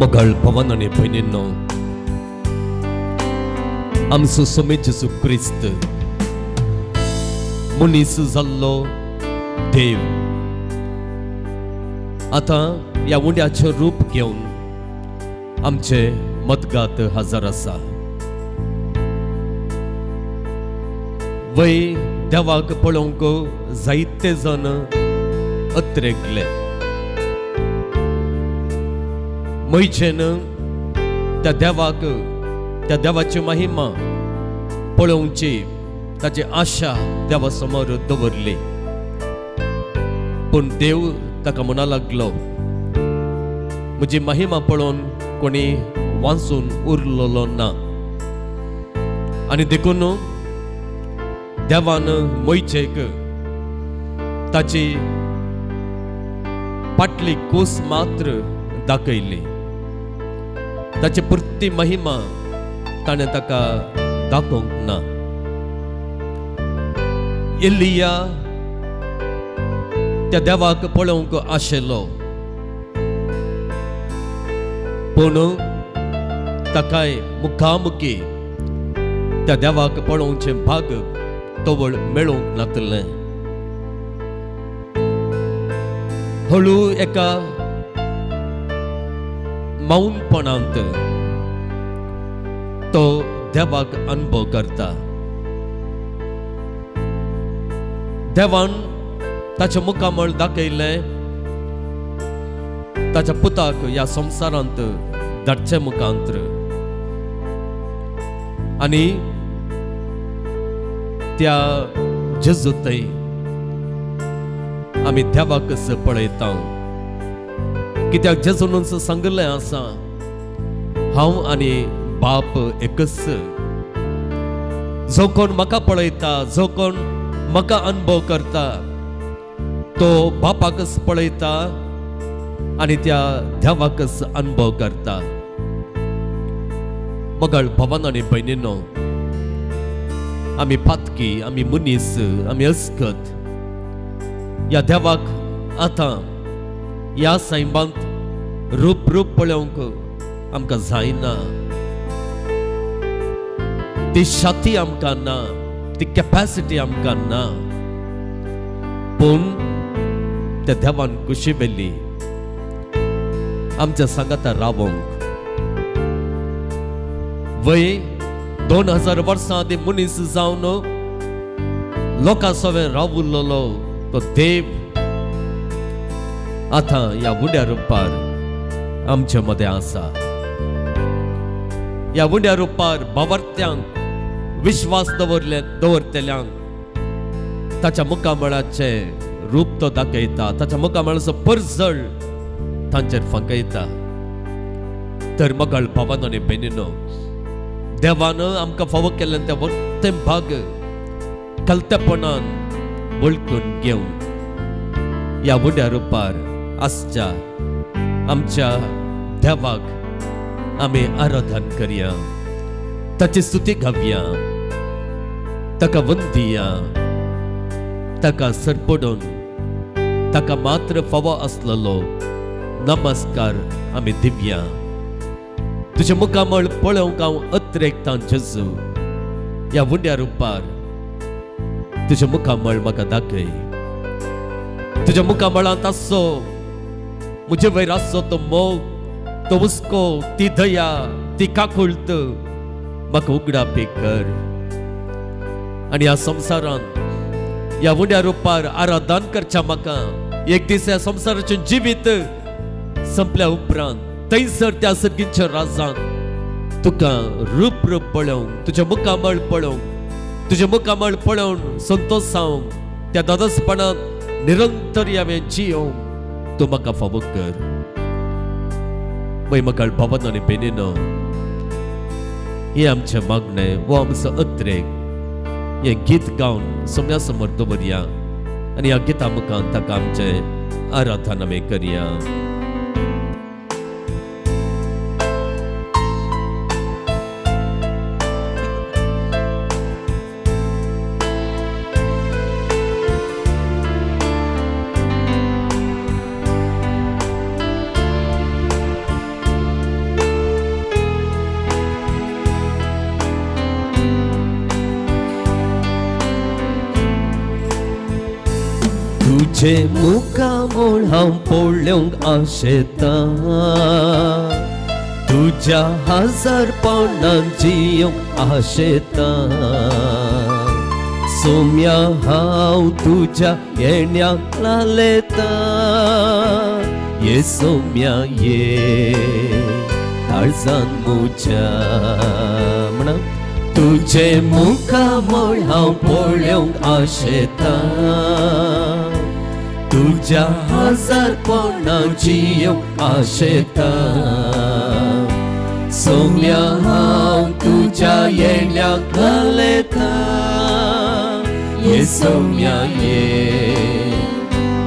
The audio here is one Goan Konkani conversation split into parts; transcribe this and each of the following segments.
मोगाळ भवन आनी भयणींनो, आमचो स्वामी जेजू क्रिस्त मनीस जाल्लो देव आतां ह्या उंड्याचें रूप घेवन आमचे मदगात हजर आसा. वय देवाक पळोवंक जायते जण अत्रेगले. मैचेन त्या देवाक, त्या देवाची महिमा पळोवची ताची आशा देवा समोर दवरली. पूण देव ताका म्हणा लागलो, म्हजी महिमा पळोवन कोणी वाचून उरलेलो ना. आनी देखून देवान मोयचेक ताची पाटली कूस मात्र दाखयली. ताची पुरती महिमा ताणें ताका दाखोवंक ना. एलिया त्या देवाक पळोवंक आशिल्लो, पूण ताकाय मुखामुखी त्या देवाक पळोवचें भाग तवळ मेळोवंक नातलें. हळू एका मौनपणांत तो देवाक अनुभव करता. देवान ताचें मुखामळ दाखयलें, ताच्या पुताक ह्या संवसारांत धाडचें मुखांत्र. आनी त्या जेजू थंय आमी देवाकच पळयता. कित्याक जेजूनच सांगिल्लें आसा, हांव आनी बाप एकच. जो कोण म्हाका पळयता, जो कोण म्हाका अनुभव करता, तो बापाकच पळयता आनी त्या देवाकच अनुभव करता. मगळ भवन आनी भयणीनो, आमी पातकी, आमी मनीस, आमी अस्कत. ह्या देवाक आतां ह्या सैमांत रूप रूप पळोवंक आमकां जायना. ती शक्ती आमकां ना, ती कॅपॅसिटी आमकां ना. पूण त्या देवान खुशी व्हेली आमच्या सांगाता रावोंक. वय 2000 वर्सां आदीं मनीस जावन लोकां सवें रावुल्लो तो देव आतां ह्या उंड्या रुपार आमचे मदें आसा. ह्या उंड्या रुपार भावार्थ्यांक, विश्वास दवरतल्यांक ताच्या मुखामळाचें रूप तो दाखयता, ताच्या मुखामळाचो परजळ तांचेर फांकयता. तर मगळ भावान आनी भयणीनो, देवान आमकां फावो केल्लें तें वरतें भाग कलतेपणान वळखून घेवन ह्या उंड्या रुपार आसच्या आमच्या देवाक आमी आराधन करया, ताची स्तुती गावया, ताका वंदिया, ताका सरपडून ताका मात्र फावो आसलेलो नमस्कार आमी दिवया. तुजें मुखामळ पळोवंक हांव अत्रेकतां जेजू, ह्या उंड्या रुपार तुजें मुखामळ म्हाका दाखय. तुज्या मुखामळांत आसचो म्हजे वयर आसचो तो मोग, तो हुस्को, ती दया, ती काकुळट म्हाका उगडापी कर. आनी ह्या संवसारांत ह्या उंड्या रुपार आराधन करच्या म्हाका एक दीस ह्या संवसाराचें जिवीत संपल्या उपरांत थंयसर त्या सर्गीच्या राजांत तुका रूप रूप पळोवंक, तुजें मुखामळ पळोवंक, तुजें मुखामळ पळोवन संतोश जावंक, त्या दादसपणांत निरंतर हांवें जियोवंक तूं म्हाका फावो कर. मागीर म्हाका भवन आनी भयणीनो, हें आमचें मागणें, हो आमचो अत्रेक. हें गीत गावन सोम्या समोर दवरया आनी ह्या गिता मुखान ताका आमचें आराधन आमी करया. तुझे मुखामळ हांव पळोवंक आशेता, तुज्या हजारपणान जियोंक आशेता. सोम्या हांव तुज्या येण्याक लालेता, ये सोम्या ये काळजान म्हज्या. म्हणा तुझे मुखामळ हांव पळोवंक आशेता, तुज्या हजारपणान जियोंक आशेता. सोम्या हांव तुज्या येण्याक लालेता, ये सोम्या ये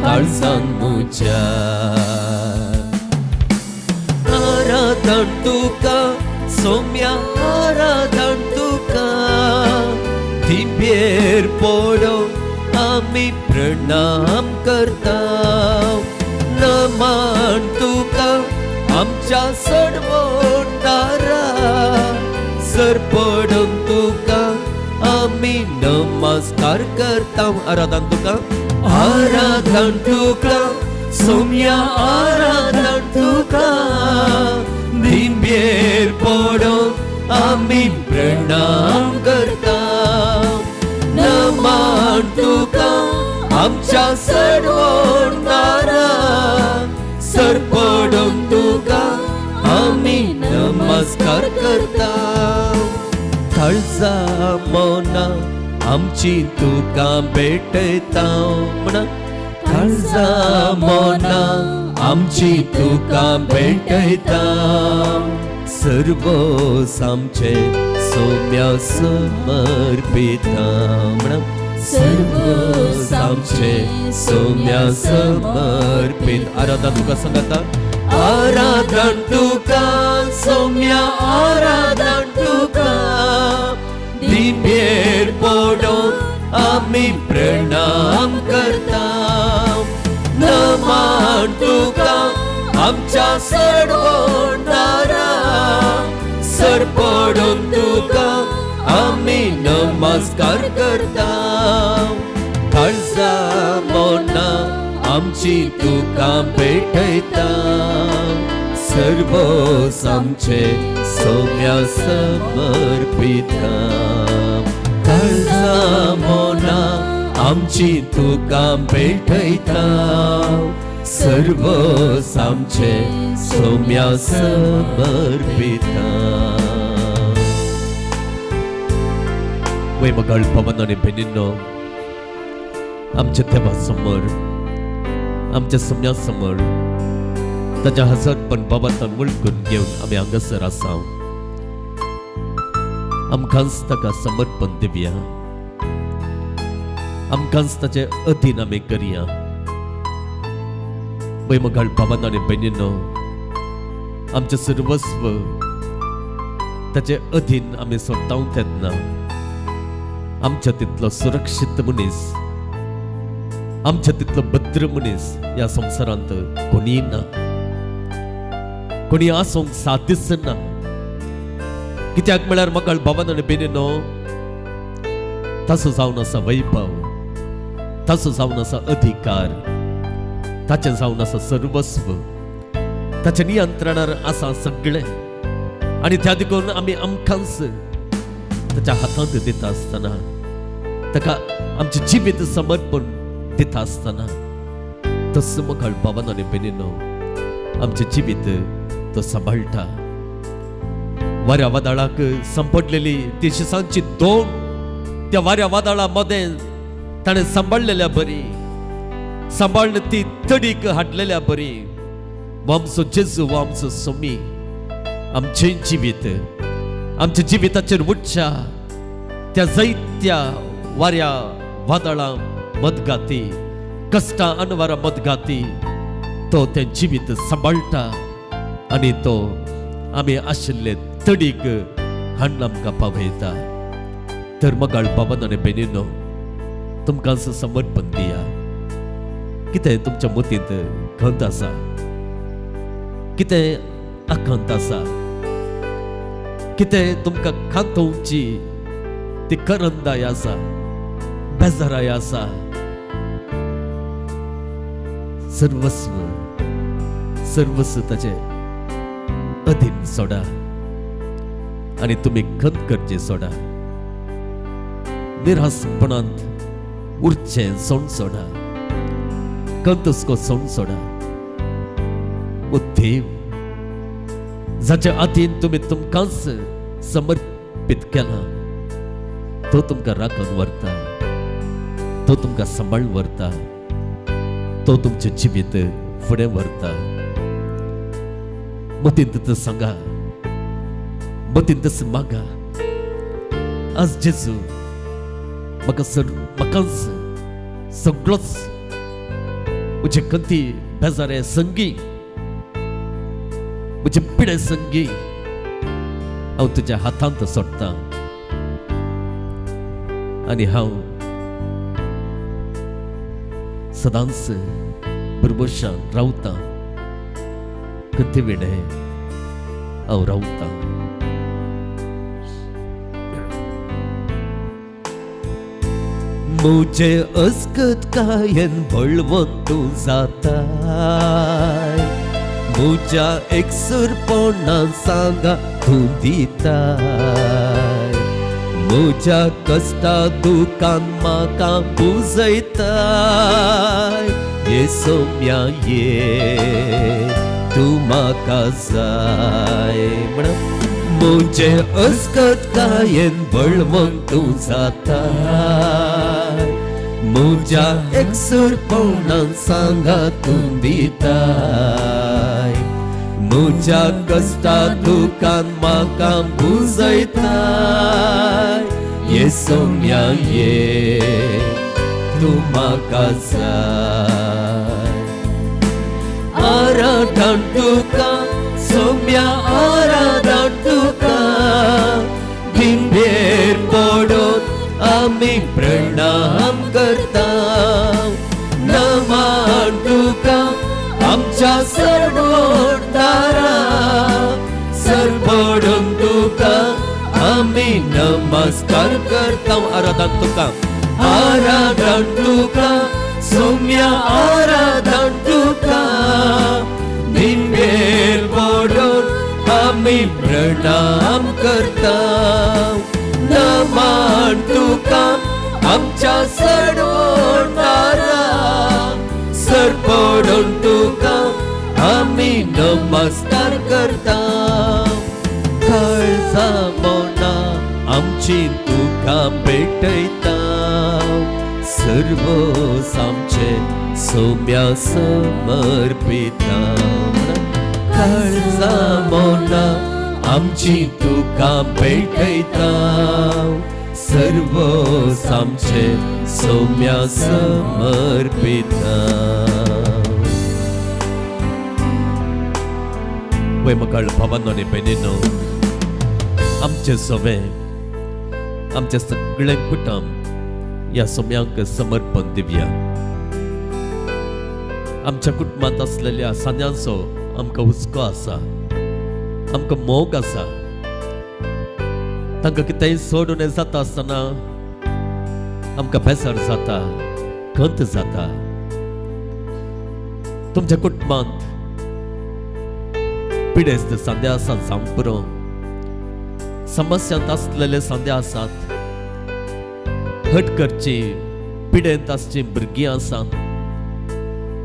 काळजान म्हज्या. आराधन तुका सोम्या आराधन तुका, दिव्येर पडोवन आमी प्रणाम करता. नमन तुका आमच्या सडवणारा, सर पडोवन तुका आमी नमस्कार करता. आराधन तुका आराधन तुका सोम्या आराधन तुका, दिव्येर पडोवन आमी प्रणाम करता. नमन तुका आमच्या सडवणारा, सर पडोवन तुका आमी नमस्कार करता. काळजा मना आमची तुका भेटयता, म्हणा काळजा मना आमची तुका भेटयता. सर्वस आमचे सोम्या समर्पिता, म्हणा सर्वस आमचे सोम्या समर्पित. आराधन तुका सांगता, आराधन तुका सोम्या आराधन तुका, दिव्येर पडोवन आमी प्रणाम करता. नमन तुका आमच्या सडवणारा, सर पडोवन तुका आमी नमस्कार करता. काळजा मना आमची तुका भेटयता, सर्वस आमचे सोम्या समर्पिता. काळजा मना आमची तुका भेटयता, सर्वस आमचे सोम्या समर्पिता. वय मगाळ पवन आनी भयणींनो, आमच्या देवा समोर, आमच्या सोम्या समोर ताच्या हजारपण बाबांतान वळखून घेवन आमी हांगासर आसा. आमकांच ताका समर्पण दिवया, आमकांच ताचे अधीन आमी करया. वय मगाळ बाबांनो आनी भयणींनो, आमचें सर्वस्व ताचे अधीन आमी सोडटावन येतना आमच्या तितलो सुरक्षीत मनीस, आमच्या तितलो भद्र मनीस ह्या संवसारांत कोणीय ना, कोणी आसूंक साध्यच ना. कित्याक म्हळ्यार मगाळ बाबांनो आनी भयणींनो, ताचो जावन आसा वैभव, ताचो जावन आसा अधिकार, ताचें जावन आसा सर्वस्व, ताच्या नियंत्रणार आसा सगळें. आनी त्या देखून आमी आमकांच ताच्या हातांत दिता आसतना, ताका आमचें जिवीत समर्पण दिता आसतना, तस मगाळ बाबांनो आनी भयणींनो आमचें जिवीत तो सांबाळटा. वाऱ्या वादळाक सांपडलेली ती शिसांची दोन त्या वाऱ्या वादळा मदें ताणें सांबाळलेल्या बरी, सांबाळून ती तडीक हाडलेल्या बरी. आमचो जेजू, आमचो सोमी आमचें जिवीत, आमच्या जिविताचेर उठच्या त्या जैत्या वाऱ्या वादळां मदगाती, कश्टां अनवारा मदगाती तो तें जिवीत सांबाळटा आनी तो आमी आशिल्ले तडीक हाडून आमकां पावयता. तर मगाळ बाबांनो आनी भयणींनो, तुमकां समर्पण दिया. कितें तुमच्या मतींत खंत आसा, कितें आकांत आसा, कितें तुमकां खातोवची ती करंदाय आसा, बेजाराय आसा, सर्वस्व सर्वस्व ताचे अधीन सोडा आनी तुमी खंत करचें सोडा, निरासपणांत उरचें सोड सोडा, खंत हुस्को सोड सोडा. ओ देव जाच्या हातीन तुमी तुमकांच समर्पीत केलां तो तुमकां राखून व्हरता, तो तुमकां सांबाळून व्हरता, तो तुमचें जिवीत फुडें व्हरता. मतींत सांगा, मतींत मागा, आज जेजू म्हाका सर म्हाकाच सगळोच म्हजे खंती बेजारे संगी, म्हजे पिडे संगी हांव तुज्या हातांत सोडटां आनी हांव सदांच भरभरशान रावतां, खंती विणें हांव रावतां. मुझे अस्कत कायन बळवंत तूं जाताय, मुझ्या एकसुरपणान सांगा तूं दिताय, मुझ्या कश्टा दुकान म्हाका पुजयताय, ये सोम्या ये तूं म्हाका जाय. म्हण मुझे अस्कत कायन बळवंत तूं जाताय, मुझ्या एकसुरपणान सांगा तूं दिताय, मुझ्या कश्टा दुकान म्हाका पुजयताय, ये सोम्या ये तूं म्हाका जाय. आराधन तुका सोम्या, आराधन तुका, भिंबेर पडोन आमी प्रणाम करता, नमान तुका आमच्या सरबोडदारा, सरबोडून तुका आमी नमस्कार करता. आराधन तुका, आराधन तुका सोम्या, आराधन तुका, भिंबेर पडोन आमी प्रणाम करता, नमान तुका आमच्या सरबोडदारा, सरपडून तुका आमी नमस्कार करता. काळजा मोना आमची तुका भेटयता, सर्व आमचे सोम्या समर्पिता. काळजा मोना आमची तुका भेटयता, सर्व आमचे सोम्या समर्पिता. वय मकाळ भावांनो आनी भयणींनो, आमचे सवे आमचे सगळे कुटुंब ह्या सोम्यांक समर्पण दिवया. आमच्या कुटुंबांत आसलेल्या सांद्यांचो आमकां हुस्को आसा, आमकां मोग आसा, तांकां कितेंय सोडून जाता आसतना आमकां बेजार जाता, खंत जाता. तुमच्या कुटुंबांत पिडेस्त सांद्या आसात जावंक पुरो, समस्यांत आसलेले सांदे आसात, हट करची पिडेंत आसची भुरगीं आसात,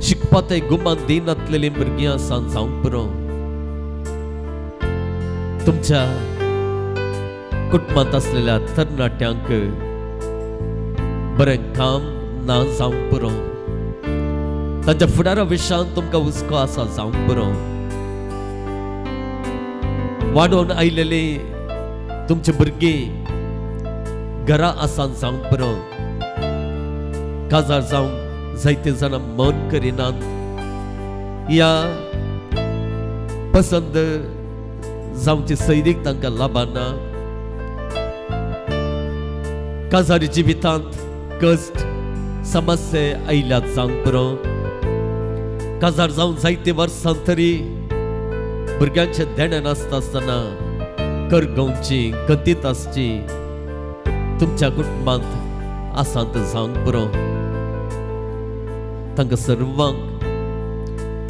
शिकपाक गुमान दिनातलेलीं भुरगीं आसात जावंक पुरो. तुमच्या कुटुंबांत आसलेल्या तरणाट्यांक बरें काम ना जावंक पुरो, तांच्या फुडारा विशयांत तुमकां हुस्को आसा जावंक पुरो. वाडोवन आयलेली तुमची भुरगीं घरा आसा जावंक पुरो, काजार जावंक जायते जाणां मन करिनात, या पसंद जावची सैरीक तांकां लाबाना. काजारी जिवितांत कश्ट समस्या आयल्यात जावंक पुरो, काजार जावन जायते वर्सां तरी भुरग्यांचें देणें नासता आसतना करगोवची गतींत आसची तुमच्या कुटुंबांत आसात जावंक पुरो. तांकां सर्वांक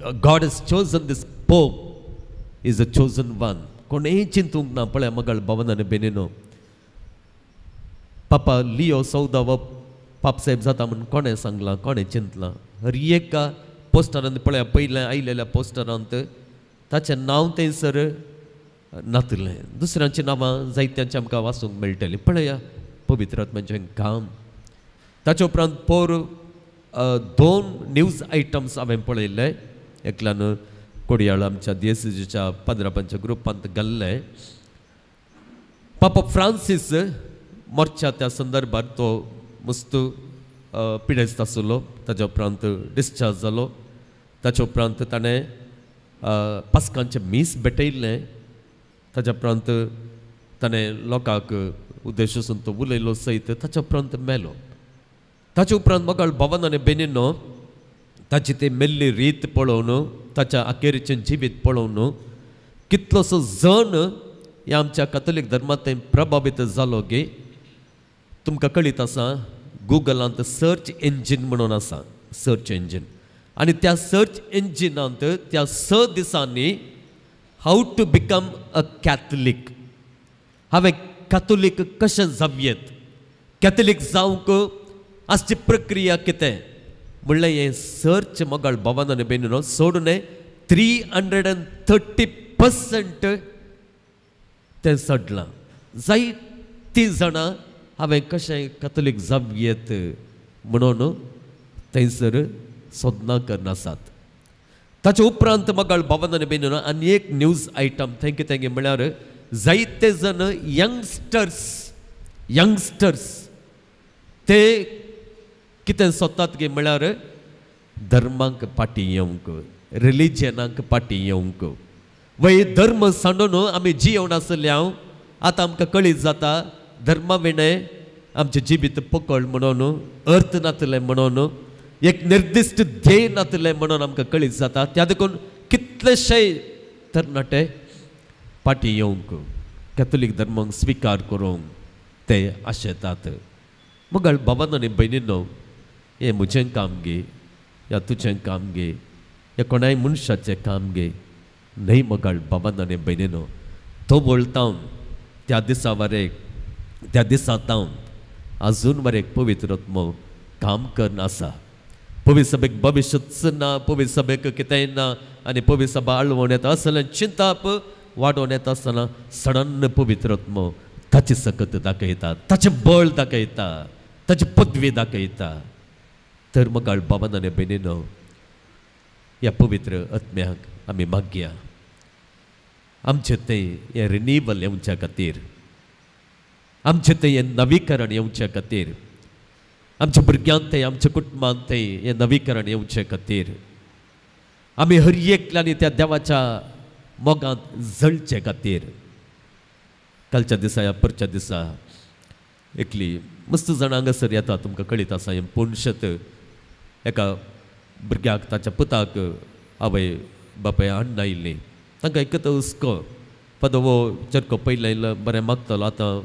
God has chosen this pope is a chosen one. कोणेय चिंतूंक ना. पळय मगळ भवन आनी बेनिनो, पापा लियो 14वो पापसाहेब जाता म्हूण कोणें सांगलां, कोणें चिंतलां? हर एका पोस्टरांत पळया, पयलें आयलेल्या पोस्टरांत ताचें नांव थंयसर नातलें, दुसऱ्यांची नांवां जायत्यांची आमकां वाचूंक मेळटलीं. पळया पवित्र आत्म्याचें काम. ताचे उपरांत पोर 2 न्यूज आयटम्स हांवें पळयल्ले. एकल्यान कोडयाळ आमच्या DSCच्या पाद्रापांच्या ग्रुपांत घाल्ले. पापा फ्रांसीस मोर्चा त्या संदर्भात तो मस्त पिडेस्त आसलो. ताच्या उपरांत डिस्चार्ज जालो. ताच्या उपरांत ताणें पास्कांचें मीस भेटयल्लें. ताच्या उपरांत ताणें लोकांक उद्देशून तो उलयलो सयत. ताच्या उपरांत मेलो. ताचे उपरांत मगळ भवन आनी बेनिनो ताची ती मेल्ली रीत पळोवन, ताच्या अखेरीचें जिवीत पळोवन कितलोसो जण ह्या आमच्या कॅथोलीक धर्मांत प्रभावीत जालो गे. तुमकां कळीत आसा, गुगलांत सर्च इंजीन म्हणून आसा, सर्च इंजीन, आनी त्या सर्च इंजिनांत त्या 6 दिसांनी how to become a Catholic, हांवें कॅथोलीक कशें जावयेत, कॅथोलीक जावंक आसची प्रक्रिया कितें म्हणल्यार हें सर्च मगळ भवन आनी बेनिनो सोडून 330% तें चडलां. जायतीं जाणां हांवें कशें कॅथोलीक जावयेत म्हणून थंयसर सोदनां करनासात. ताचे उपरांत मगळ भवन आनी बेनिनो आनी एक न्यूज आयटम थंय कितें म्हळ्यार जायते जण यंगस्टर्स ते कितें सोदतात गे म्हळ्यार धर्मांक फाटीं येवंक, रिलिजनाक फाटीं येवंक. वय धर्म सांडून आमी जियोवन आसले हांव, आतां आमकां कळीत जाता धर्मा विणें आमचें जिवीत पोकळ म्हणून, अर्थ नातलें म्हणून, एक निर्दिश्ट ध्येय नातलें म्हणून आमकां कळीत जाता. त्या देखून कितलेशे तरणाटे फाटीं येवंक, कॅथोलीक धर्माक स्विकार करूंक ते आशेतात. मगळ भवन आनी भयणीनो, हें म्हजें काम गे, या तुजें काम गे, या कोणाय मनशाचें काम गे न्हय. मगळ भवन आनी भयणीनो, तो वळतावन त्या दिसा वरेक, त्या दिसा तावन आजून वरेक पवित्र आत्मो काम करून आसा. पवित्र सभेक भविश्यच ना, पवित्र सभेक कितेंय ना, आनी पवित्र सभा आळवण येता असलें चिंताप वाडोवन येता आसतना सडन पवित्र आत्मो ताची सकत दाखयता, ताचें बळ दाखयता, ताची पदवी दाखयता. तर मगळ बाबान आनी भयणीनो, ह्या पवित्र आत्म्याक आमी मागया आमचें तें हें रिनिवल येवच्या खातीर, आमचें तें हें नवीकरण येवच्या खातीर, आमच्या भुरग्यांत तें, आमच्या कुटुंबांत तें हें नवीकरण येवचे खातीर, आमी हर एकल्यानी त्या देवाच्या मोगांत जळचे खातीर. कालच्या दिसा ह्या परच्या दिसा एकली मस्त जाणां हांगासर येता, तुमकां कळीत आसा. हें पोनशेत एका भुरग्याक ताच्या पुताक आवय बापाय हाडून आयिल्लीं. तांकां एकत हुस्को, फादर हो चरको पयलें आयलो बरें मागतालो, आतां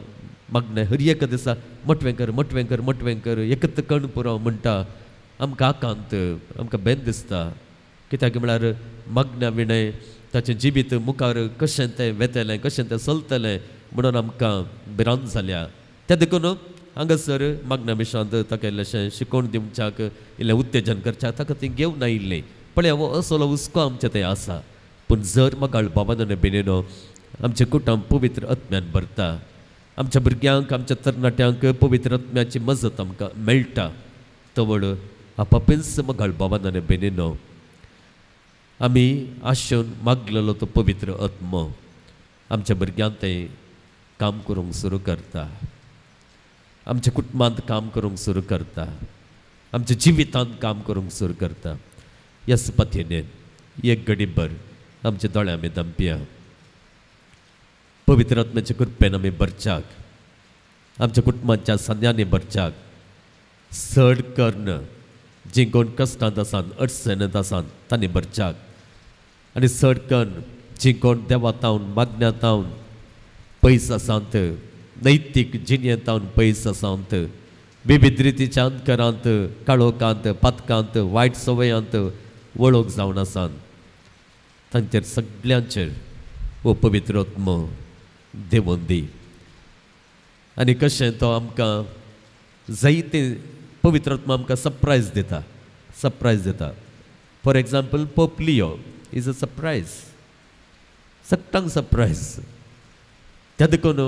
मागणें हर एका दिसा मटवेंकर मटवेंकर मटवेंकर एकत कण पुरो म्हणटा. आमकां आकांत, आमकां बेन दिसता. कित्याक म्हळ्यार मागण्या विणें ताचें जिवीत मुखार कशें तें वेतलें, कशें तें चलतलें म्हणून आमकां भिरांत जाल्या. त्या देखून हांगासर मागण्या मिशांत ताका इल्लेशें शिकोवन दिवच्याक, इल्लें उत्तेजन करच्याक ताका ती घेवन आयिल्लीं. पळय हो असलो हुस्को आमचें थंय आसा. पूण जर मगाळ बाबान आनी भयणीनो, आमचें कुटुंब पवित्र आत्म्यान भरता, आमच्या भुरग्यांक, आमच्या तरणाट्यांक पवित्र आत्म्याची मजत आमकां मेळटा, तवळ आपापेंच मगाळ बाबान आनी भयणीनो आमी आशेवन मागलेलो तो पवित्र आत्मो आमच्या भुरग्यांक तें काम करूंक सुरू करता, आमच्या कुटुंबांत काम करूंक सुरू करता, आमच्या जिवितांत काम करूंक सुरू करता. ह्या सुपाथेन एक घडीभर आमच्या दोळ्यां आमी दमपिया. पवित्र आत्म्याच्या कृपेन आमी भरच्याक, आमच्या कुटुंबाच्या संद्यांनी भरच्याक, सड कर्ण जी कोण कश्टांत आसात, अडचणींत आसात तांणी भरच्याक, आनी चड कन्न जी कोण देवातावन मागण्यांतावन पयस आसात, नैतीक जिणेंतावन पयस आसात, विविध रितीच्या अंधकारांत, काळोखांत, पातकांत, वायट संवयांत वळख जावन आसात, तांचेर सगळ्यांचेर हो पवित्र आत्मो देवोन दी. आनी कशें तो आमकां जायते पवित्र आत्मो आमकां सरप्रायज दिता, सरप्रायज दिता. For example Pope Leo is a surprise, सगळ्यांक सरप्रायज. त्या देखून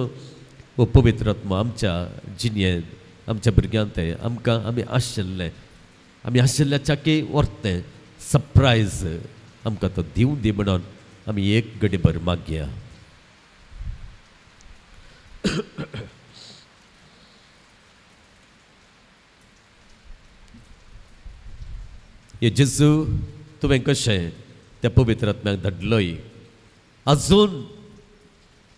हो पवित्र आत्मो आमच्या जिणेंत आमच्या भुरग्यांत ते आमकां आमी आशिल्लें, आमी आशिल्ल्याच्याकी व्हरतें सरप्रायज आमकां तो दिवं दी म्हणून आमी एक गडीभर मागया. हे जेजू तुवें कशें त्या पवित्र आत्म्याक धाडलोय, अजून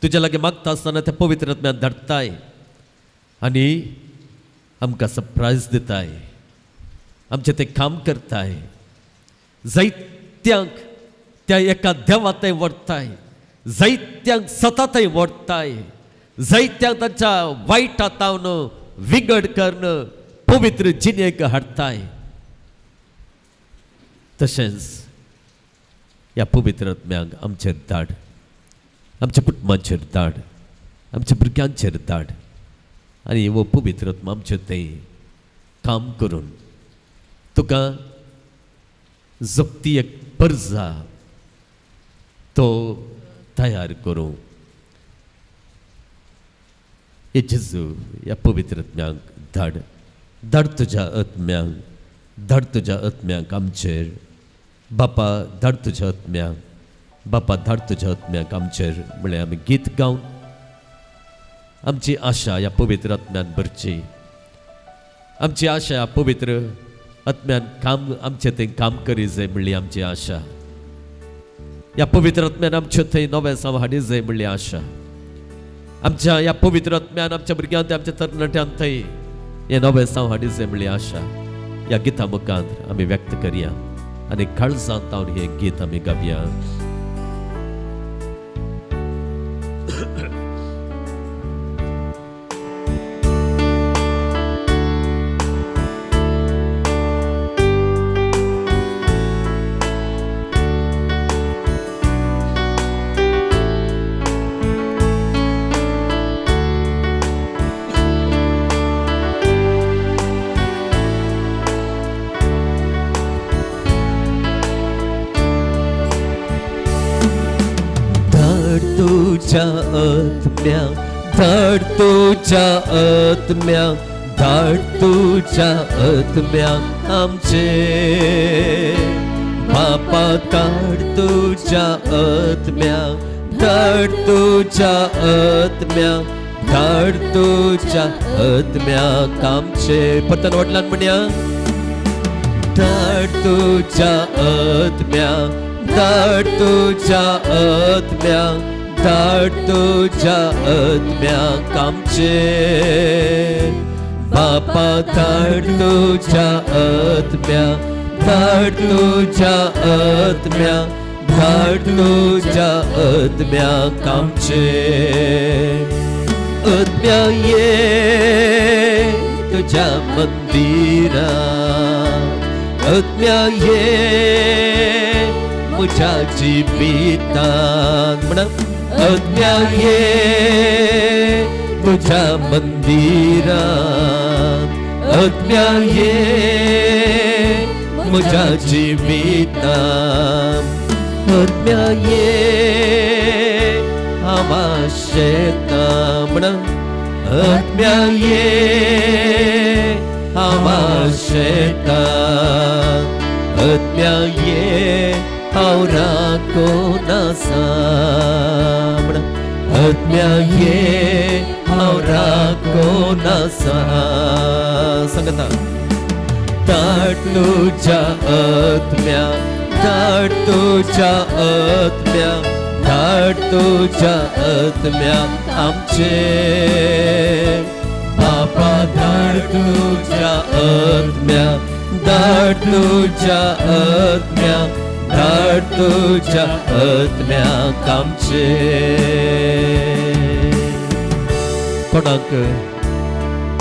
तुज्या लागीं मागता आसतना त्या पवित्र आत्म्याक धाडटाय आनी आमकां सरप्रायज दिताय, आमचें तें काम करताय, जायत्यांक त्या एका देवा थंय व्हरताय, जायत्यांक सता थंय व्हरताय, जायत्यांक तांच्या वायटा तावन विंगड करून पवित्र जिणेक हाडटाय. तशेंच ह्या पवित्र आत्म्यांक आमचेर धाड, आमच्या कुटुंबांचेर धाड, आमच्या भुरग्यांचेर धाड आनी हो पवित्र आत्मा आमचेर थंय काम करून तुका जगती एक परजा तो तयार करूं. हे जेजू ह्या पवित्र आत्म्यांक धाड, धाड तुज्या आत्म्यांक, धाड तुज्या आत्म्यांक आमचेर बापा, धाड तुज्या आत्म्यांक बापा, धाड तुज्या आत्म्यांक आमचेर. म्हळ्यार आमी गीत गावन आमची आशा ह्या पवित्र आत्म्यान भरची, आमची आशा ह्या पवित्र आत्म्यान काम आमचें थंय काम करी जाय म्हणली आमची आशा, ह्या पवित्र आत्म्यान आमचे थंय नवें साव हाडी जाय म्हणली आशा, आमच्या ह्या पवित्र आत्म्यान आमच्या भुरग्यांत आमच्या तरणाट्यान थंय हें नवें साव हाडी जाय म्हणली आशा ह्या गिता मुखार आमी व्यक्त करया आनी काळजांत तावन हें गीत आमी गावया. आत्म्या धाड तुझ्या आत्म्या, धाड तुझ्या आत्म्या आमचे बापा, धाड तुझ्या आत्म्या, धाड तुझ्या आत्म्या, धाड तुझ्या आत्म्या आमचे. परतन वडिलान म्हणया, धाड तुझ्या आत्म्या, धाड तुझ्या आत्म्या, धाड तुझ्या आत्म्याक आमचे बापा, धाड तुझ्या आत्म्या, धाड तुझ्या आत्म्या, धाड तुझ्या आत्म्याक आमचे. आत्म्या ये तुझ्या मंदिरा, आत्म्या ये म्हज्या जिवितांत म्हणा, आत्म्या ये तुझ्या मंदिरात, आत्म्या ये म्हज्या जिवितांत, आत्म्या ये हांव आशेतां म्हणा, आत्म्या ये हांव आशेतां, आत्म्या ये हांव राखून आसा म्हणा, आत्म्या ये हांव राखून आसा. सांगता, धाड तुझ्या आत्म्या, धाड तुझ्या आत्म्या, धाड तुझ्या आत्म्या आमचे बापा, धाड तुझ्या आत्म्या, धाड तुझ्या आत्म्या, धाड तुझ्या आत्म्याक आमचे. कोणाक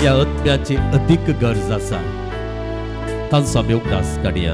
ह्या आत्म्याची अदीक गरज आसा तांचो आमी उगडास काडया.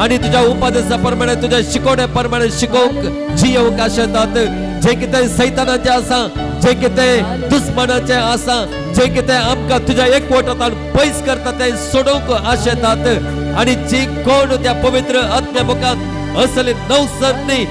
आनी तुज्या उपदेशा प्रमाणे तुज्या शिकोवण्या प्रमाणे शिकोवंक जियोवंक आशेतात. जे कितें सैतानाचें आसा, जे कितें दुस्मानाचें आसा, जे कितें आमकां तुज्या एकवटांत पयस करता तें सोडोवंक आशेतात. आनी जी कोण त्या पवित्र आत्म्या मुखार असले नवसरणी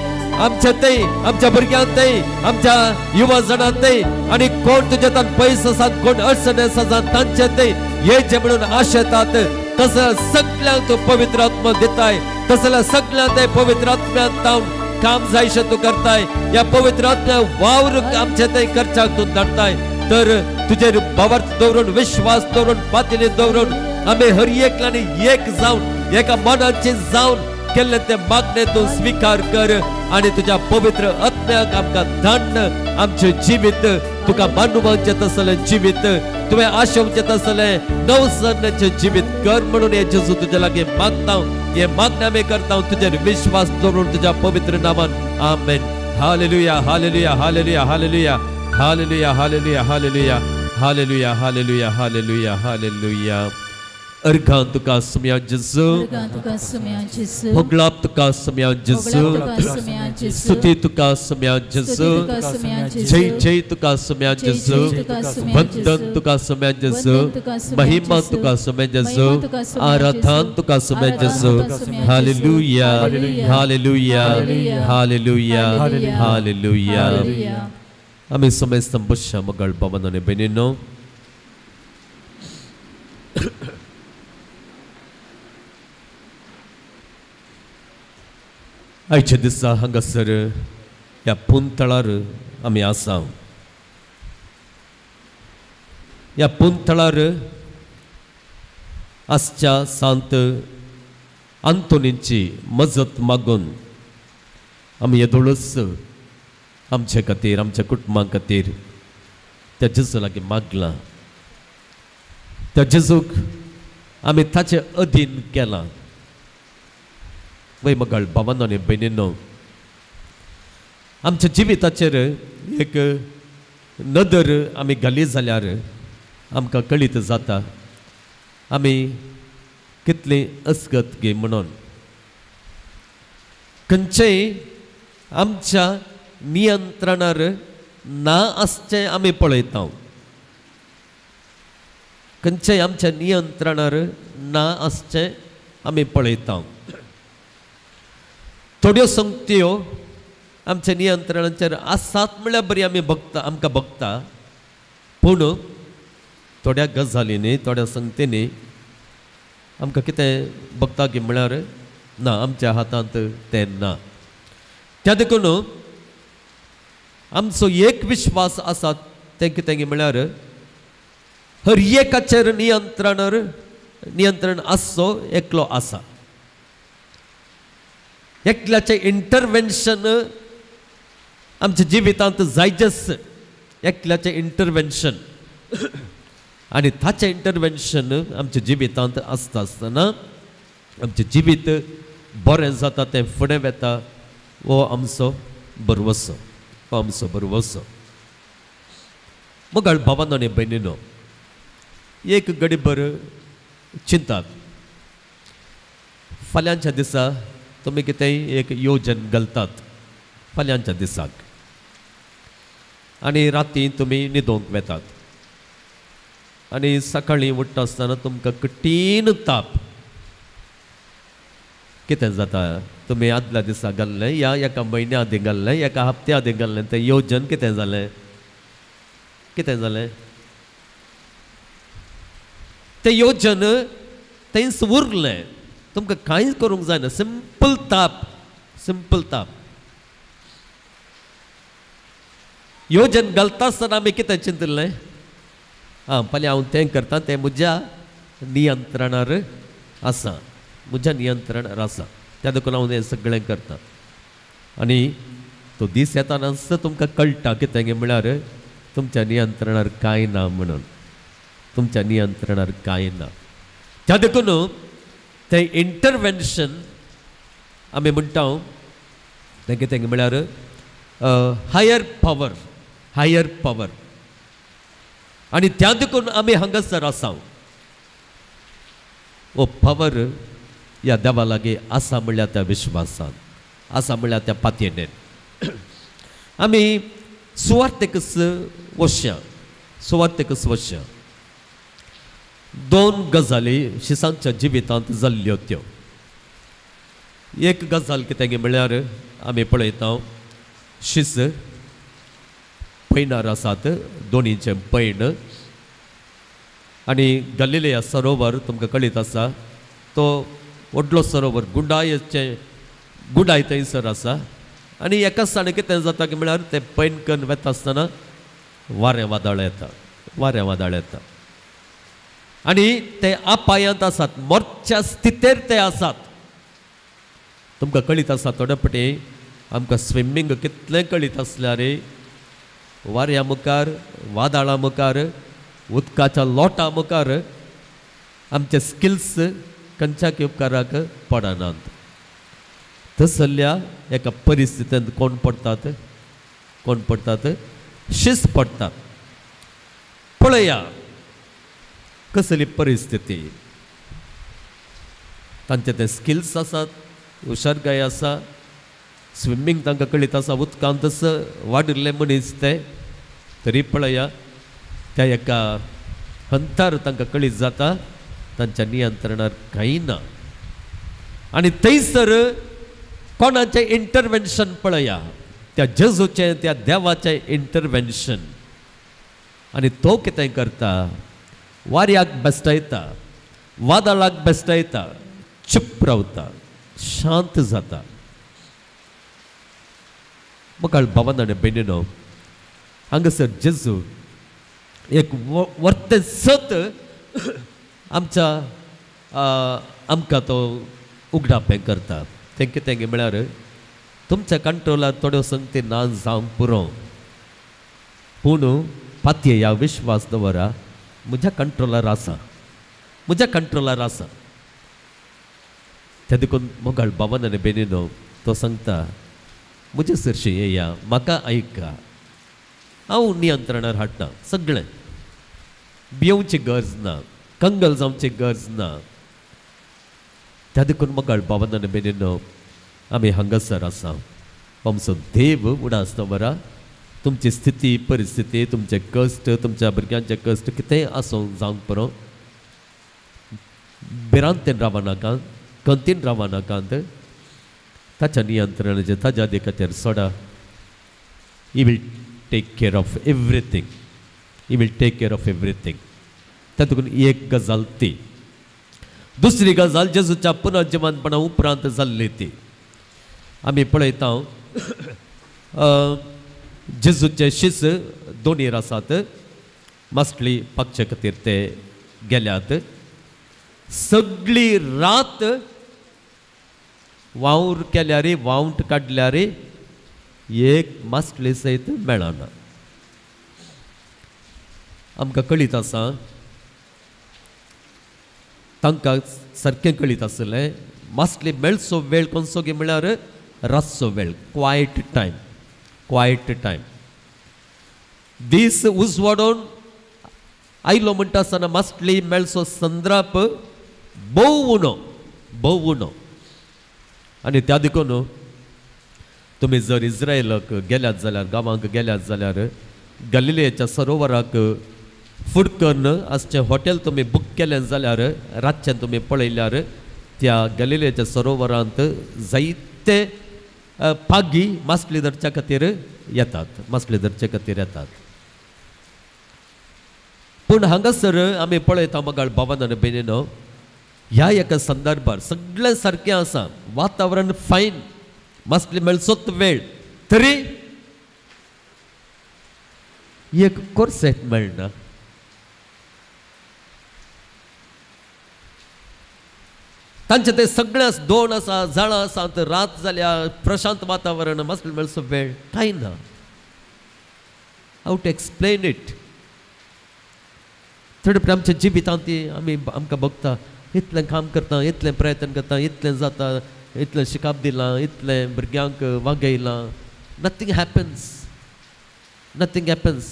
आमच्या ते आमच्या भुरग्यांक ते आमच्या युवा जणांक ते आनी कोण तुज्या तान पयस आसात, कोण अडचण आसात तांचे ते येचे म्हणून आशेतात. तसं सगळ्यांक तूं पवित्र आत्मा दिताय, तसल्या सगळ्यांक ते पवित्र आत्म्यान तावन काम जायशें तूं करताय. ह्या पवित्र आत्म्या वावर आमचे ते करच्याक तूं धाडटाय. तर तुजेर भावार्थ दवरून, विश्वास दवरून, पातळी दवरून आमी हर एकल्यानी एक जावन एका मनाचे जावन केल्ले ते मागणे तूं स्विकार कर आनी तुज्या पवित्र आत्म्याक आमकां धाड. आमचें जिवीत तुका मानवाचें तसलें जिवीत, तुवें आशोवचें तसलें नवसरण्याचें जिवीत कर म्हणून हे जेजू तुज्या लागीं मागता. हे मागणें आमी करता तुजेर विश्वास दवरून तुज्या पवित्र नामान. आमेन. Hallelujah, hallelujah, hallelujah, hallelujah, hallelujah, hallelujah, hallelujah, hallelujah, hallelujah, hallelujah, hallelujah. अर्घां तुका सुम्या जेजू, होगळाप तुका सुम्या जेजू, स्तुती तुका सुम्या जेजू, जय जय तुका सुम्या जेजू, वंदन तुका सुम्या जेजू, महिमा तुका सुम्या जेजू, आराधन तुका सुम्या जेजू. Hallelujah, hallelujah, hallelujah, hallelujah. आमी समेस्त बसया मगळ बाबांनो आनी भयणींनो. आयच्या दिसा हांगासर ह्या पुंतळार आमी आसा. ह्या पुंतळार आसच्या सांत आंतोनीची मजत मागून आमी येदोळच आमचे खातीर, आमच्या कुटुंबा खातीर त्या जेजू लागीं मागलां. त्या जेजूक आमी ताचे अधीन केलां. वय मगळ भावांनो आनी भयणींनो, आमच्या जिविताचेर एक नदर आमी घाली जाल्यार आमकां कळीत जाता आमी कितली असगत गे म्हणून. खंयचेय आमच्या नियंत्रणार ना आसचें आमी पळयता. खंयचेय आमच्या नियंत्रणार ना आसचें आमी पळयता. थोड्यो संगत्यो आमच्या नियंत्रणाचेर आसात म्हळ्यार बरी आमी बघता, आमकां बघता. पूण थोड्या गजालींनी, थोड्या संगतींनी आमकां कितें बघता की म्हळ्यार ना, आमच्या हातांत तें ना. त्या देखून आमचो एक विश्वास आसा तें कितें म्हळ्यार हर एकाचेर नियंत्रण आसचो एकलो आसा. एकल्याचें इंटरवेन्शन आमच्या जिवितांत जायचेच. एकल्याचें इंटरवेन्शन आनी ताचें इंटरवेन्शन आमच्या जिवितांत आसता आसतना आमचें जिवीत बरें जाता, तें फुडें वता. हो आमचो भरवसो, हो आमचो भरवसो. मगळ भावांनो आनी भयणींनो, एक गडीभर चिंतात फाल्यांच्या दिसा तुमी कितेंय एक योजन घालतात फाल्यांच्या दिसाक आनी राती तुमी न्हिदोंक वेतात आनी सकाळीं उठ्ठा आसतना तुमकां कठीण ताप. कितें जाता, तुमी आदल्या दिसा घाल्लें या एका म्हयन्या आदीं घाल्लें, एका हप्त्या आदीं घाल्लें तें योजन कितें जालें, कितें जालें तें योजन थंयच उरलें. तुमकां कांयच करूंक जायना. सिंपल ताप, सिंपल ताप. योजन घालता आसतना आमी कितें चिंतलें, आं फाल्यां हांव तें करता, तें म्हज्या नियंत्रणार आसा, म्हज्या नियंत्रणार आसा, त्या देखून हांव हें सगळें करता. आनी तो दीस येतानाच तुमकां कळटा कितें म्हळ्यार तुमच्या नियंत्रणार कांय ना म्हणून, तुमच्या नियंत्रणार कांय ना. त्या देखून तें इंटरवेन्शन आमी म्हणटा तें कितें म्हळ्यार हायर पावर, हायर पावर. आनी त्या देखून आमी हांगासर आसा. हो पावर ह्या देवा लागीं आसा म्हणल्यार त्या विश्वासान, आसा म्हणल्यार त्या पातयेन. आमी सुवार्थेकच वश्या, सुवार्थेकच वश्या. दोन गजाली शिसांच्या जिवितांत जाल्ल्यो त्यो. एक गजाल कितें म्हणल्यार आमी पळयता शीस पैणार आसात, दोनीचें पैण. आनी गलिलेया सरोवर तुमकां कळीत आसा, तो व्हडलो सरोवर, गुंडायेचें गुंडाय थंयसर आसा. आनी एका दिसांनी कितें जाता की म्हळ्यार तें पैण करून वेता आसतना वारें वादळ येता, वारें वादळ येता आनी ते अपायांत आसात, मरच्या स्थितेर ते आसात. तुमकां कळीत आसा थोडे पटी आमकां स्विमींग कितलें कळीत आसल्यार वाऱ्या मुखार, वादळा मुखार, उदकाच्या लोटा मुखार आमचे स्किल्स खंयच्याक उपकाराक पडनात. तसल्या एका परिस्थितींत कोण पडटात, कोण पडटात? शीस पडटात. पळया कसली परिस्थिती, तांचे ते स्किल्स आसात, हुशारकाय आसा, स्विमींग तांकां कळीत आसा, उदकांतच वाडिल्ले मनीस ते. तरी पळया त्या एका हंतार तांकां कळीत जाता तांच्या नियंत्रणार कांय ना. आनी थंयसर कोणाचें इंटरवेन्शन पळया, त्या जेजूचें, त्या देवाचें इंटरवेन्शन. आनी तो कितें करता, वाऱ्याक बेस्टयता, वादळाक बेस्टयता, चुप रावता, शांत जाता. मुखार भावान आनी भयणीनो, हांगासर जेजू एक वर्तें सत आमच्या आमकां तो उगडापें करता. तें कितें म्हळ्यार तुमच्या कंट्रोलार थोड्यो संगती ना जावंक पुरो, पूण पातये ह्या विश्वास दवरा, म्हज्या कंट्रोलार आसा, म्हज्या कंट्रोलार आसा. ते देखून मोगाळ भावान आनी भयणीनो, तो सांगता म्हजे सरशी येया, म्हाका आयका, हांव नियंत्रणार हाडटा सगळें. भियोवची गरज ना, कंगल जावची गरज ना. त्या देखून मोगाळ भावान आनी भयणीनो, आमी हांगासर आसा. आमचो देव उडास दवरा, तुमची स्थिती, परिस्थिती, तुमचे कश्ट, तुमच्या भुरग्यांचे कश्ट कितेंय आसूं जावंक पुरो, भिरांतेन रावनाका, कंतीन रावनाकात, ताच्या नियंत्रणाचेर, ताच्या अधिकाचेर सोडा. He will take care of everything, he will take care of everything. तातूंत एक गजाल ती. दुसरी गजाल जेजूच्या पुनर्जिवनपणा उपरांत जाल्ली ती आमी पळयता. जेजूचे शीस दोनीर आसात, मासली पाकचे खातीर ते गेल्यात. सगळी रात वावर केल्यार, वावंट काडल्यार एक मासली सयत मेळना. आमकां कळीत आसा, तांकां सारकें कळीत आसलें मासली मेळचो वेळ कोणसो गी म्हळ्यार रातचो वेळ, क्वायट टायम, क्वायट टायम. दीस उजवाडून आयलो म्हणटा आसतना मासली मेळचो संद्राप भोव उणो, भोव उणो. आनी त्या देखून तुमी जर इस्रायलाक गेल्यात जाल्यार, गांवांक गेल्यात जाल्यार, गलिलेच्या सरोवराक फूड करून आसचें हॉटेल तुमी बूक केलें जाल्यार, रातचें तुमी पळयल्यार त्या गलिलेच्या सरोवरांत जायते पागी मासली धरच्या खातीर येतात, मासली धरच्या खातीर येतात. पूण हांगासर आमी पळयता मगाळ भावान आनी भयणीनो, ह्या एका संदर्भार सगळें सारकें आसा, वातावरण फायन, मासली मेळचोच वेळ, तरी एक कोर्सेट मेळना. तांचे ते सगळे दोन आसा, जाळां आसा, रात जाल्या, प्रशांत वातावरण, मासली मेळचो वेळ कांय ना. How to explain it? थोडे आमच्या जिवितांत ती आमी आमकां भोगता, इतलें काम करता, इतलें प्रयत्न करता, इतलें जाता, इतलें शिकाप दिलां, इतलें भुरग्यांक वागयलां, nothing happens, nothing happens,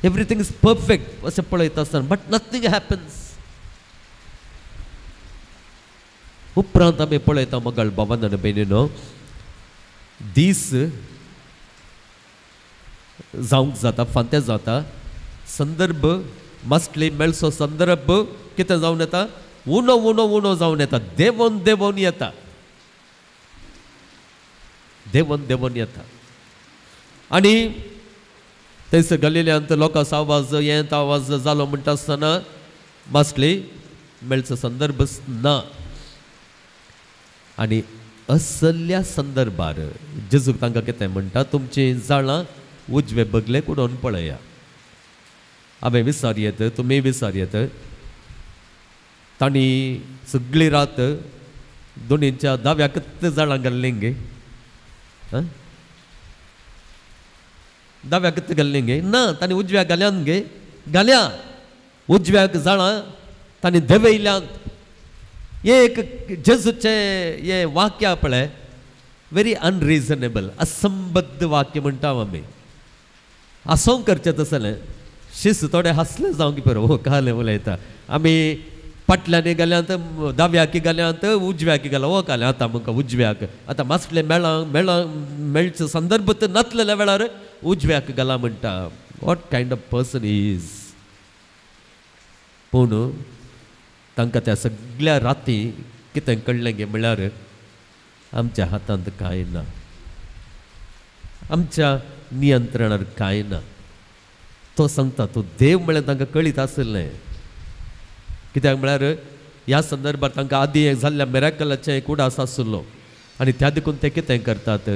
everything is perfect अशें पळयता आसतना, बट नथींग हॅपन्स. उपरांत आमी पळयता मगळ भावान आनी भयणीनो, दीस जावंक जाता, फांत्या जाता, संदर्भ मासली मेळचो संदर्भ कितें जावन येता, उणो उणो उणो जावन येता, देंवोन देंवोन येता, देंवोन देंवोन येता. आनी थंयसर गलिल्यांत लोकांचो आवाज येत आवाज जालो म्हणटा आसतना मासली मेळचो संदर्भ ना. आनी असल्या संदर्भार जेजूक तांकां कितें म्हणटा, तुमचीं जाळां उजवे बगले उडोवन पळया. हांवें विचार येत, तुमी विचार येत, तांणी सगळी रात दोनीच्या दाव्याकच जाळां घाल्लीं गे, दाव्याकच घाल्लीं गे ना, तांणी उजव्याक घाल्यान गे, घाल्या उजव्याक जाळां तांणी देंवयल्यान. एक जेजूचें हें वाक्य पळय व्हेरी अनरिजनेबल, असंबद्ध वाक्य म्हणटा आमी. आसोंक करचें तसलें शिस्त थोडे हांसले जावंक बरो हो कालें उलयता आमी. फाटल्यान गेल्यांत दाव्याक गेल्यांत उजव्याक गेल्या, हो कालें आतां आमकां उजव्याक आतां मासलें मेळां मेळां मेळचो संदर्भ तर नासलेल्या वेळार उजव्याक गेला म्हणटा. What kind of person is. पूण तांकां त्या सगळ्या राती कितें कळ्ळें गे म्हणल्यार आमच्या हातांत कांय ना, आमच्या नियंत्रणार कांय ना. तो सांगता तो देव म्हळ्यार तांकां कळीत आशिल्लें. कित्याक म्हळ्यार ह्या संदर्भार तांकां आदीं जाल्ल्या मिराकलाचें एक उडास आशिल्लो आनी त्या देखून ते कितें करतात,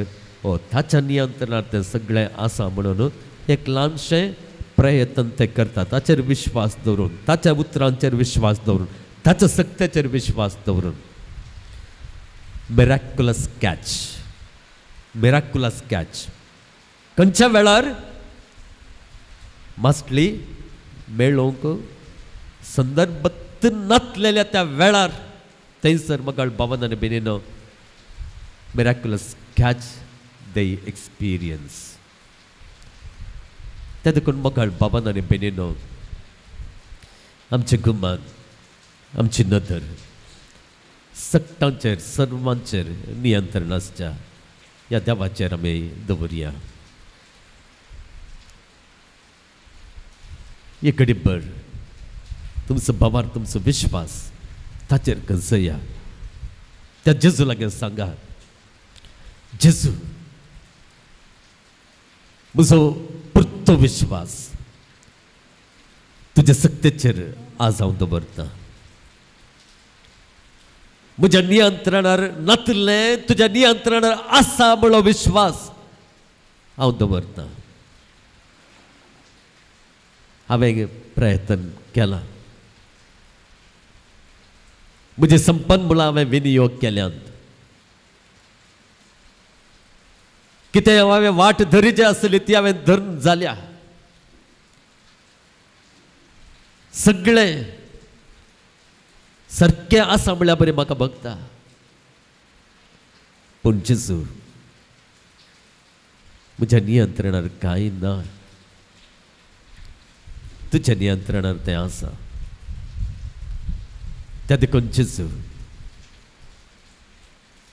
हो ताच्या नियंत्रणार तें सगळें आसा म्हणून एक ल्हानशें प्रयत्न ते करतात, ताचेर विश्वास दवरून, ताच्या उतरांचेर विश्वास दवरून, ताच्या सक्त्याचेर विश्वास दवरून. Miraculous catch, miraculous catch. खंयच्या वेळार मासली मेळोवंक संदर्भ नासलेल्या त्या वेळार थंयसर मगळ भावन आनी भयणीनो मिराकुलस कॅच दे एक्सपिरियन्स. त्या देखून मगळ भावन आनी भयणीनो आमचें गुमान, आमची नदर सगटांचेर सर्वांचेर नियंत्रण आसच्या ह्या देवाचेर आमी दवरया. एक घडीभर तुमचो भावार, तुमचो विश्वास ताचेर गंजया. त्या जेजू लागीं सांगा, जेजू म्हजो पुरतो विश्वास तुज्या सक्तेचेर आज हांव दवरतां. म्हज्या नियंत्रणार नातलें तुज्या नियंत्रणार आसा म्हणलो विश्वास हांव दवरतां. हांवें प्रयत्न केला, म्हजें संपन्न मुळां हांवें विनियोग केल्यात, कितें हांवें वाट धरिची आसली ती हांवें धरून जाल्या. सगळें सारकें आसा म्हणल्यार बरें म्हाका भोगता. पूण जेजू म्हज्या नियंत्रणार कांय ना, तुज्या नियंत्रणार तें आसा. त्या देखून जेजू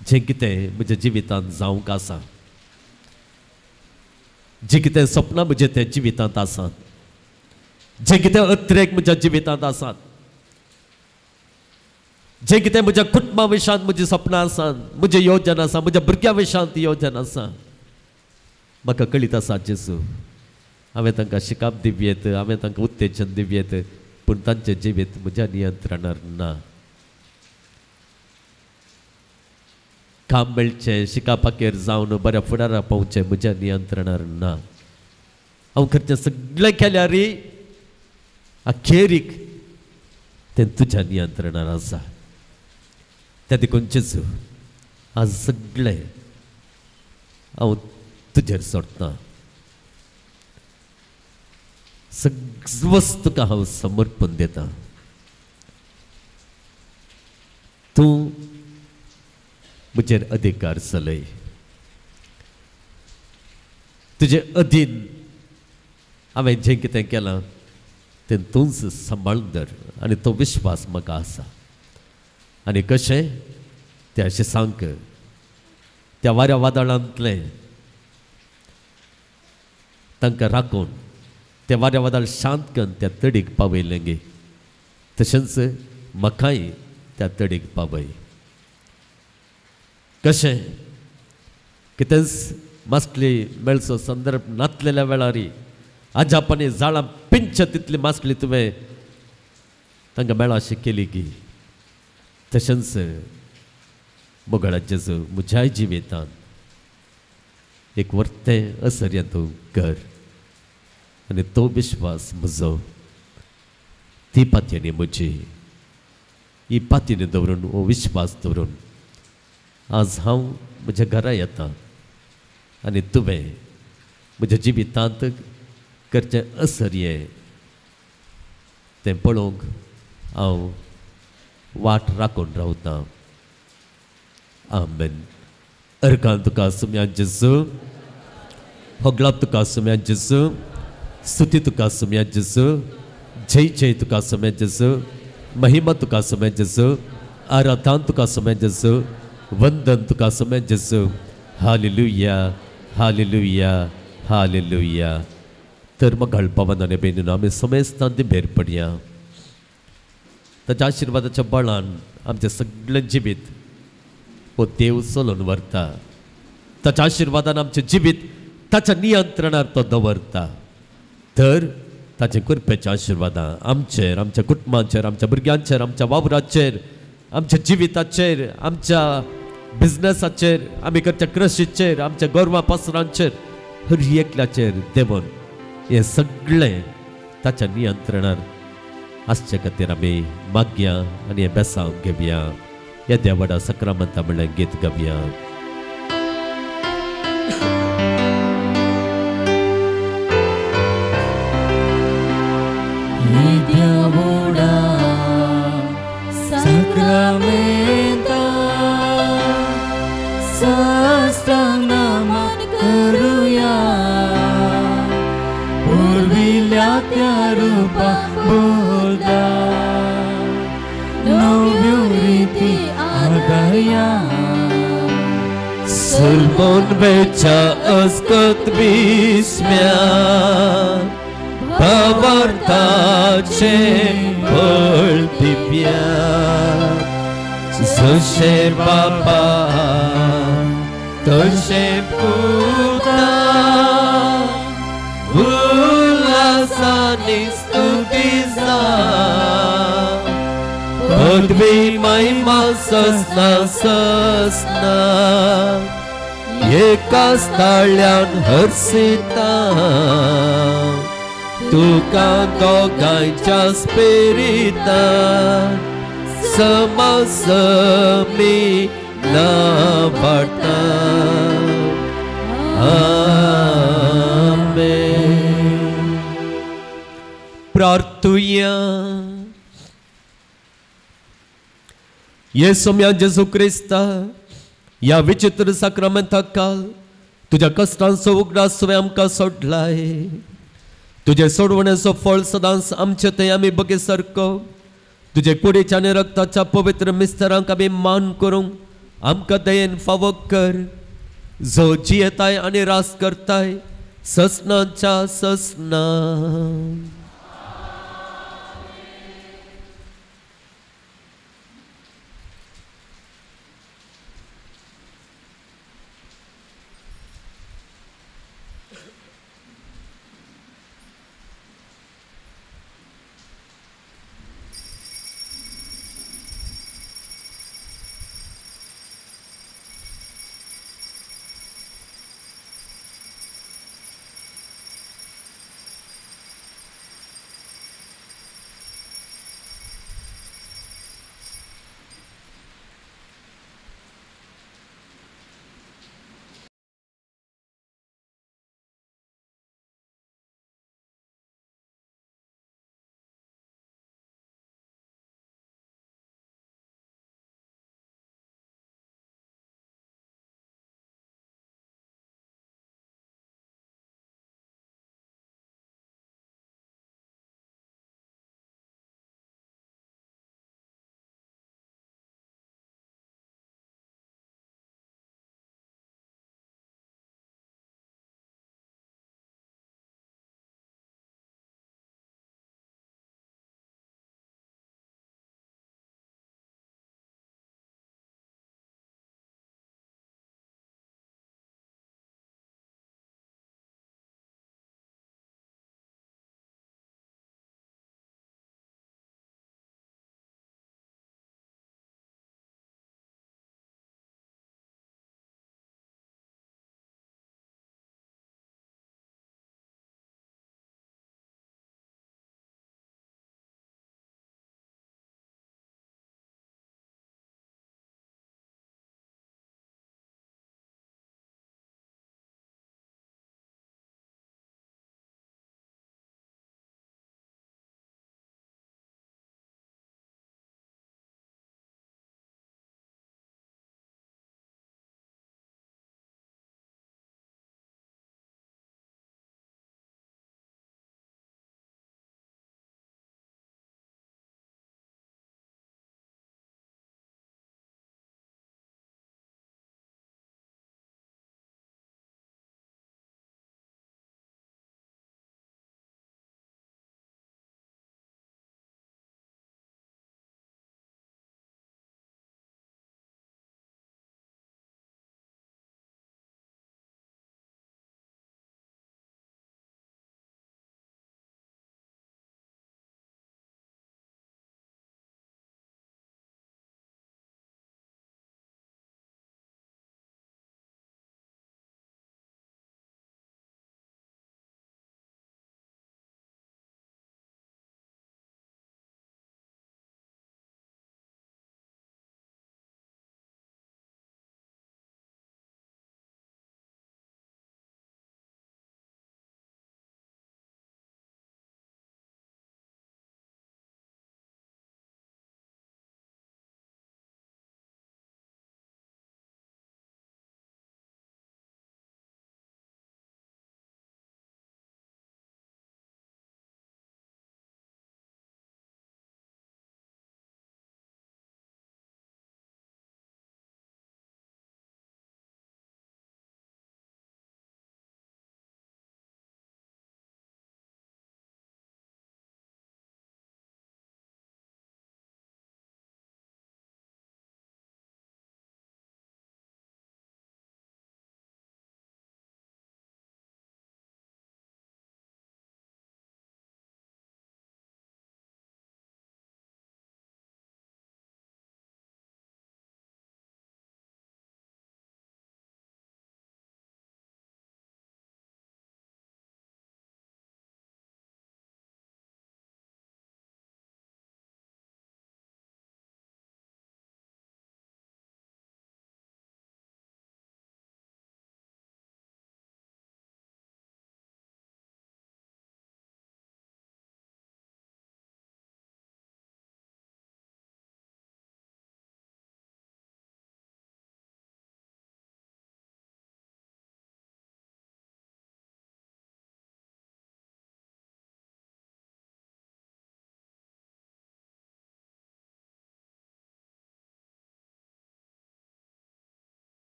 जें कितें म्हज्या जिवितांत जावंक आसा, जें कितें सपनां म्हजें तें जिवितांत आसात, जें कितें अत्रेक म्हज्या जिवितांत आसात, जें कितें म्हज्या कुटुंबा विशांत म्हजी सपनां आसात, म्हजें योजन आसा, म्हज्या भुरग्यां विशांत योजन आसा, म्हाका कळीत आसा जेजू हांवें तांकां शिकाप दिवयेत, हांवें तांकां उत्तेजन दिवयेत, पूण तांचें जिवीत म्हज्या नियंत्रणार ना. काम मेळचें, शिकापाकेर जावन बऱ्या फुडारा पावचें म्हज्या नियंत्रणार ना. हांव खर्चें सगळें केल्यार अखेरीक तें तुज्या नियंत्रणार आसा. त्या देखून जेजू आज सगळें हांव तुजेर सोडटा, सगळं तुका हांव समर्पण दिता. तूं म्हजेर अधिकार चलय, तुजे अधीन हांवें जें कितें केलां तें तूंच सांबाळून धर आनी तो विश्वास म्हाका आसा. आनी कशें त्या शिसांक त्या वाऱ्या वादळांतलें तांकां राखून त्या वाऱ्या वादळ शांत करून त्या तडीक पावयलें गे, तशेंच म्हाकाय त्या तडीक पावय। कशें कितेंच मासली मेळचो संदर्भ नातलेल्या वेळारी आजापांनी जाळां पिंच तितली मासली तुवें तांकां मेळाशी केली की, तशेंच मोगळा जेजू म्हज्याय जिवितांत एक वर्तें असर्य तूं कर आनी तो विश्वास म्हजो ती पातयेनी म्हजी ही पातयेनी दवरून हो विश्वास दवरून आज हांव म्हज्या घरा येता आनी तुवें म्हज्या जिवितांत करचें असर्य तें पळोवंक हांव वाट राखून रावतां। आमेन। अर्कान तुका सुम्या जेजू, होगलाप तुका सुम्या जेजू, स्तुती तुका सुम्या जेजू, जय जय तुका सुम्या जेजू, महिमा तुका सुम्या जेजू, आराधन तुका सुम्या जेजू, वंदन तुका सुम्या जेजू। Hallelujah, hallelujah, hallelujah. तर मग घालपावन आनी बेनून आमी समेस्तान ती भेर पडया। ताच्या आशिर्वादाच्या बळान आमचें सगळें जिवीत हो देव चलोवन व्हरता। ताच्या आशिर्वादान आमचें जिवीत ताच्या नियंत्रणार तो दवरता। तर ताचे कृपेच्या आशिर्वादां आमचेर, आमच्या कुटुंबाचेर, आमच्या भुरग्यांचेर, आमच्या वावराचेर, आमच्या जिविताचेर, आमच्या बिजनसाचेर, आमी करच्या कृशीचेर, आमच्या गोरवां पासरांचेर, हर एकल्याचेर देवून हें सगळें ताच्या नियंत्रणार आसचे खातीर आमी मागया आनी हें बेसांव घेवया। येद्या व्हडा सक्रामंता म्हणलें गीत गावया। येद्या व्हडा सक्रामेंता साष्टांग नमन करुया, पुर्विल्ल्या त्या रुपा बोलदा नव्यो रिती आदया। सुलभोन वेच्या अस्कत विस्म्या भावार्थाचे बळ दिव्या, जशें बापा तशें पुता उल्हासानी स्तुती जा, पदवी महिमा ससना ससना एकाच ताळ्यान हर्षिता, तुका दोगांयच्या स्पिरितान समासमी ना वाडटा। आमेन। प्रार्थुया। येसोम्या जेजू क्रिस्ता, ह्या विचित्र साक्रामेंता काल तुज्या कश्टांचो उगडास तुवें आमकां सोडलाय। तुजे सोडवणेचो फळ सदांच आमचे थंय आमी बगे सारको तुजे कुडीच्या आनी रक्ताच्या पवित्र मिस्तरांक आमी मान करूंक आमकां दयेन फावो कर, जो जियेताय आनी रास करताय ससनाच्या ससना।